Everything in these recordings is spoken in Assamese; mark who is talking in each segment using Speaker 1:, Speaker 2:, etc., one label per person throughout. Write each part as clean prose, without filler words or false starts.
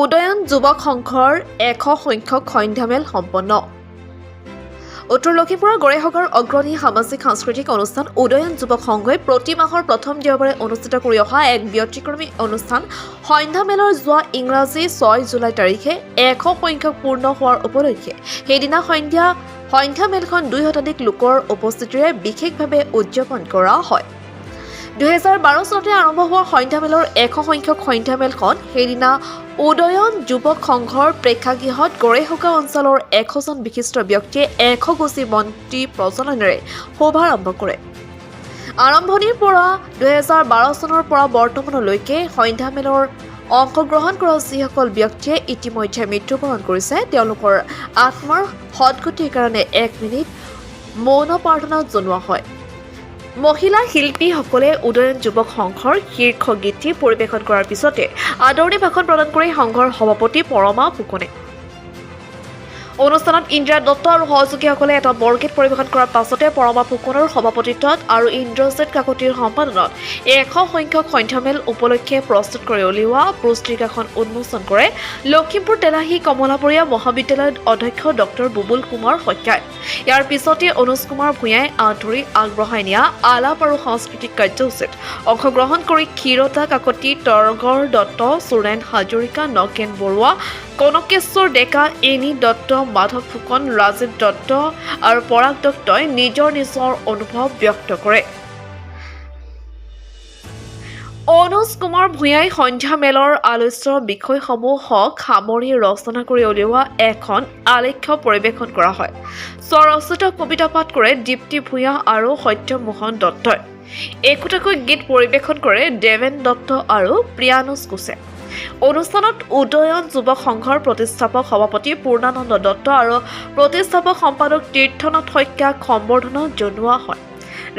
Speaker 1: উদয়ন যুৱক সংঘৰ 100 সংখ্যক সন্ধ্যামেল সম্পন্ন। উত্তৰ লখিমপুৰৰ গড়েসগাঁৱৰ অগ্ৰণী সামাজিক সাংস্কৃতিক অনুষ্ঠান উদয়ন যুৱক সংঘই প্ৰতি মাহৰ প্ৰথম দেওবাৰে অনুষ্ঠিত কৰি অহা এক ব্যতিক্ৰমী অনুষ্ঠান সন্ধ্যামেলৰ যোৱা ইংৰাজী 6 জুলাই তাৰিখে 100 সংখ্যক পূৰ্ণ হোৱাৰ উপলক্ষে সেইদিনা সন্ধ্যা সন্ধ্যামেলখন 2 শতাধিক লোকৰ উপস্থিতিৰে বিশেষভাৱে উদযাপন কৰা হয়। 2012 চনতে আৰম্ভ হোৱা সন্ধ্যামেলৰ 100 সংখ্যক সন্ধ্যামেলখন সেইদিনা উদয়ন যুৱক সংঘৰ প্ৰেক্ষাগৃহত গড়েসগাঁও অঞ্চলৰ 100জন বিশিষ্ট ব্যক্তিয়ে 100 গছি বন্তি প্ৰজ্বলনেৰে শুভাৰম্ভ কৰে। আৰম্ভণিৰ পৰা 2012 চনৰ পৰা বৰ্তমানলৈকে সন্ধ্যামেলৰ অংশগ্ৰহণ কৰা যিসকল ব্যক্তিয়ে ইতিমধ্যে মৃত্যুবৰণ কৰিছে, তেওঁলোকৰ আত্মাৰ সদগতিৰ কাৰণে 1 মিনিট মৌন প্ৰাৰ্থনা জনোৱা হয়। মহিলা শিল্পীসকলে উদয়ন যুৱক সংঘৰ শীৰ্ষ গীতটি পৰিৱেশন কৰাৰ পিছতে আদৰণি ভাষণ প্ৰদান কৰি সংঘৰ সভাপতি পৰমা ফুকনে। অনুষ্ঠানত ইন্দিৰা দত্ত আৰু সহযোগীসকলে এটা বৰগীত পৰিৱেশন কৰাৰ পাছতে পৰমা ফুকনৰ সভাপতিত্বত আৰু ইন্দ্ৰজিৎ কাকতিৰ সম্পাদনাত 100 সংখ্যক সন্ধ্যামেল উপলক্ষে প্ৰস্তুত কৰি উলিওৱা পুস্তিকাখন উন্মোচন কৰে লখিমপুৰ তেলাহী কমলাবৰীয়া মহাবিদ্যালয়ৰ অধ্যক্ষ ডক্টৰ বুবুল কুমাৰ শইকীয়াই। ইয়াৰ পিছতে অনুজ কুমাৰ ভূঞাই আঁত ধৰি আগবঢ়াই নিয়া আলাপ আৰু সাংস্কৃতিক কাৰ্যসূচীত অংশগ্ৰহণ কৰি ক্ষীৰতা কাকতি, তৰ্গৰ দত্ত, সুৰেন হাজৰিকা, নগেন বৰুৱা, কনকেশ্বৰ ডেকা, এনি দত্ত, মাধৱ ফুকন, ৰাজীৱ দত্ত আৰু পৰাগ দত্তই নিজৰ নিজৰ অনুভৱ ব্যক্ত কৰে। অনুজ কুমাৰ ভূঞাই সন্ধ্যা মেলৰ আলোচ্য বিষয়সমূহক সামৰি ৰচনা কৰি উলিওৱা এখন আলেখ্য পৰিৱেশন কৰা হয়। স্বৰচিত কবিতা পাঠ কৰে দীপ্তি ভূঞা আৰু সত্যমোহন দত্তই। একোটাকৈ গীত পৰিৱেশন কৰে দেৱেন দত্ত আৰু প্ৰিয়ানুজ কোচে। অনুষ্ঠানত উদয়ন যুৱক সংঘৰ প্ৰতিষ্ঠাপক সভাপতি পূৰ্ণানন্দ দত্ত আৰু প্ৰতিষ্ঠাপক সম্পাদক তীৰ্থনাথ শইকীয়াক সম্বৰ্ধনা জনোৱা হয়।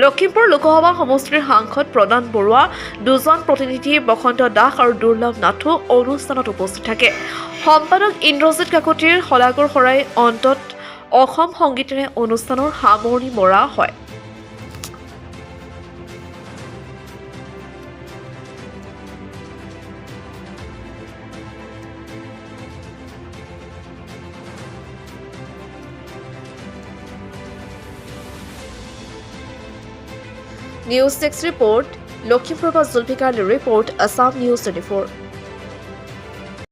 Speaker 1: লখিমপুৰ লোকসভা সমষ্টিৰ সাংসদ প্ৰদান বৰুৱা, দুজন প্ৰতিনিধি বসন্ত দাস আৰু দুৰ্লভ নাথো অনুষ্ঠানত উপস্থিত থাকে। সম্পাদক ইন্দ্ৰজিৎ কাকতিৰ শলাগৰ শৰাই অন্তত অসম সংগীতেৰে অনুষ্ঠানৰ সামৰণি মৰা হয়। নিউজ ডেস্ক ৰিপৰ্ট, লখিমপুৰৰ পৰা জুলফিকাৰ ৰিপৰ্ট, আছাম নিউজ 24।